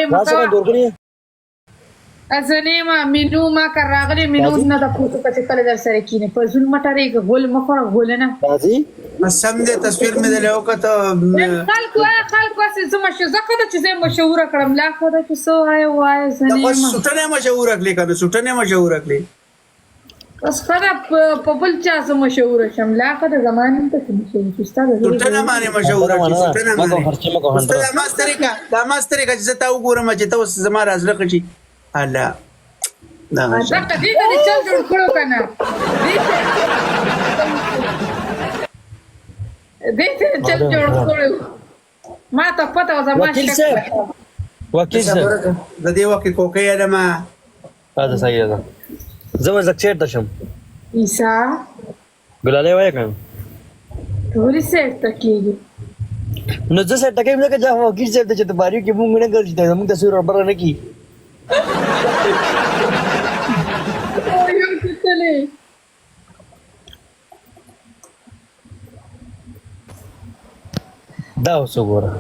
خبرې راشه مکوه. کنه دورګړي. ازنه ما مینو ما کر راغلی مینو راځي نه تاسو ته چې کله در سره کینې په زول مټرې غول مخوره غول نه. راځي. سم دې تصویر مې دلې وکته. نن خلک وای، خلک واسه زه مشهور، زه خو ده چې زه مشهور کړم، لا خو ده چې څه وای وای د زنه خو ما. سوټنه مشهور کړې کنه، سوټنه مشهور کړې. اوس ښه ده په بل چا زه مشهور شم، لا ښه ده زما نوم ته چې مشهور شي، ستا د زړه سوټنه باندې مشهور مننه کړې مننه سوټنه مګو باندې. خرچه مګو اوس ته 100. دا ما سترې کا، دا ما سترې کا چې زه تا وګورم چې ته اوس زما رازړه کړې الله دا دا دې ته دې چل جوړ کړو که نه، دې ته دې ته دې چل جوړ کړو، ما ته پته وه زما وکیل شک صاحب، وکیل صاحب، د دې وخت کې کوکې علما. دا صحیح ده، زه به زکچیر ته شم. عیسی. ګلالۍ وایې کنه؟ ته ولې سیټ ته کېږي؟ نو زه سره ټکیم نه که وکیل صاحب ته چې ته باریو کې مونږ نه ګرځي، ته زمونږ تصویر وربره نه کی. یو څه تللی. دا اوس وګوره.